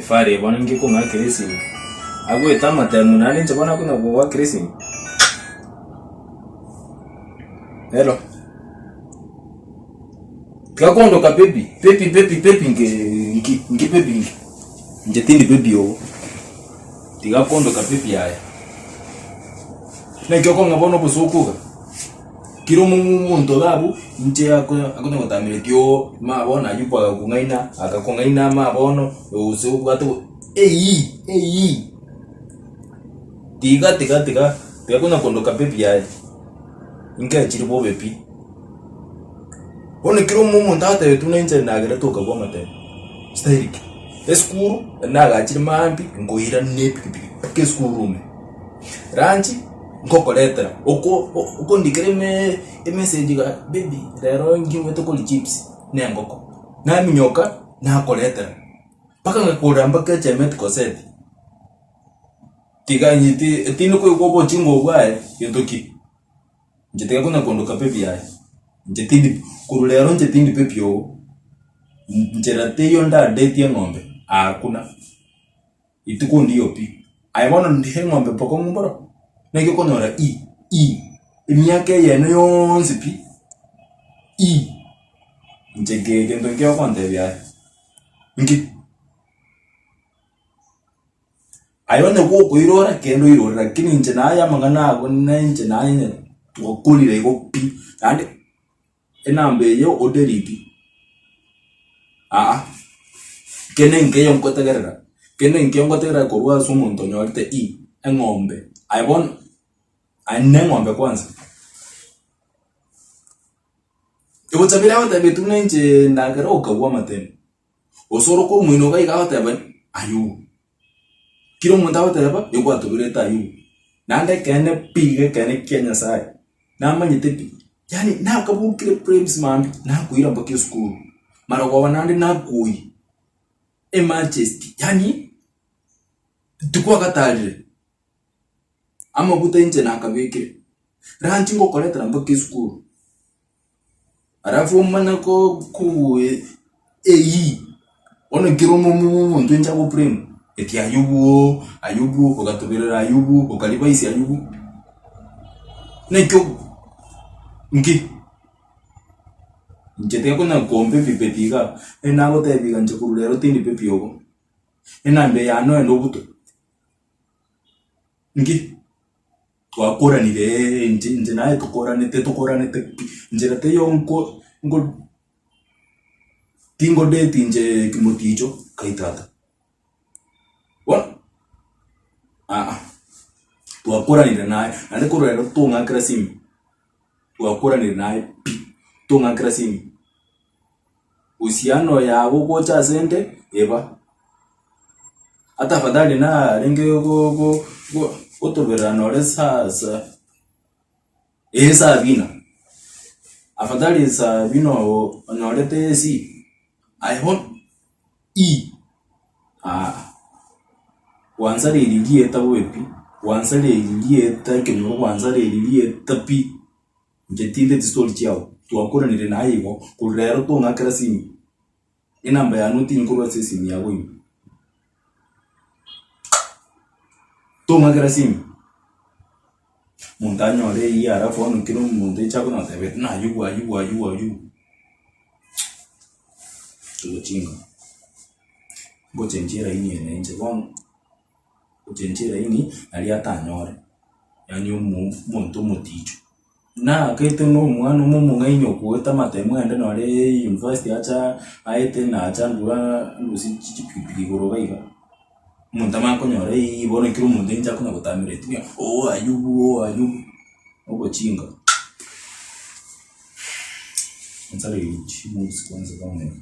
Efari eye bono ninki ekong'akera esimi? Agoeta amatemu naende inche bono akonya kogoakera esimi? Hello. Tiga kondoka baby, baby baby baby nge nki nki baby nki? Inche tindi baby oo. Tiga kondoka baby aye. Naki okong'a bono obosoku iga? Kera omonto iga abwo, inche akonya gotameretia oo, ma bono aywo agakong'aina, agakong'aina ma bono, gose obwate eyii eyii. Tiga tiga tiga tiga konya kondoka baby aye, inkechire bobe pi. Bono ekero omonto agotebetie buna inche nagerete okabua amatemo, style ki? Esukuru nagachire maambia nkoira ne epikipiki mpaka esukuru ime. Lunch nkokoretera, oko okondikera eme emessage iga baby rero nkiumete koria chips na engoko, naminyoka nakoretera, mpaka ngakorera mpaka echemeti koseti, tiga nyiti tindi koigwa obochingo obwo aye gento ki. Inche tiga konya kondoka baby aye, inche tindi korwa rero inche tindi baby oo, nchera teiyo ndadetie eng'ombe hakuna. Rituko ndiyo pi. Aye bono ndihe eng'ombe bokong'u mboro? Naki okonyora i i emiaka eyene yonsi pi i inche ke gento nki ogontebia aye? Nki? Aye onye gokoirora kende oirore lakini inche naye amang'ana ago na inche naye twakorire igo pi naende. Enamba eye oderiti, aa, kende nkeiyo nkotegerera, kende nkeiyo nkotegerera korwa ase omonto onyorete i eng'ombe, aye bono aye na eng'ombe kwanza. Egochabera agotebetie buna inche ndagere okagwa amatemo. Gose ore okomoina iga iga agoteba Ayubu. Kera omonto agoteba nigo Ayubu. Naende ekeene pi iga ekeene kia Nyasaye, namanyete pi, yaani nakabokire frames mambia, nakoira mpaka esukuru, marogoba naende nakoyia, emergency yaani tikwagatarire, amaguta inche nakabekire, lunch ngokoretera mpaka esukuru. Alafu omanye eyii, bono ekero omonto inche ago blame, eti Ayubu oo, Ayubu ogatoberera Ayubu, okarivaisi Ayubu, naki nki? Inche tiga komba ebibe igaa, nagotebia iga inche korwa rero tindi baby obo, enamba eye yane noende obutwe, nki? Twakoranire ee inche inche naye tokoranete tokoranete pi, nchera teiyo nko nko tingodeti inche kimoticho kai tata. Bono aa, twakoranire naye, naende korwa ero tong'akera simu, twakoranire naye pi, tong'akera simu, uhusiano yago gocha ase nde eba. Ata afadhali narenge gotoberera nore sasa ee Sabina, afadhali Sabina onyorete AC aye bono ii aa gwansareiri rieta bobe pi, gwansareiri rieta ekenyoro gwansareiri rieta pi, inche tindeti story chiago, twakoranire naye igo, korwa rero tong'akera simu. Enamba yane otinye korwa ase esimi yago ime. Tong'akera simu, monto anyore eyio alafu bono kera omonto ocha akona goteba buna ayubu ayubu ayubu ayubu, togochinga, ngochenchia eraini eye nainche bono, ngochenchia eraini naria atanyore, yaani omo omonto omoticho. Naakete ng'a omwana omo omong'aini okoeta amatemo aende nore university acha aete nacha ndua ndusie chipikipiki igoro iga iga, omonto amanye konyora eywo bono ekero omonto inche akonya gotamereti ng'a oo ayubu oo ayubu, obochinga. Nsare chi moves kwanza bono iga.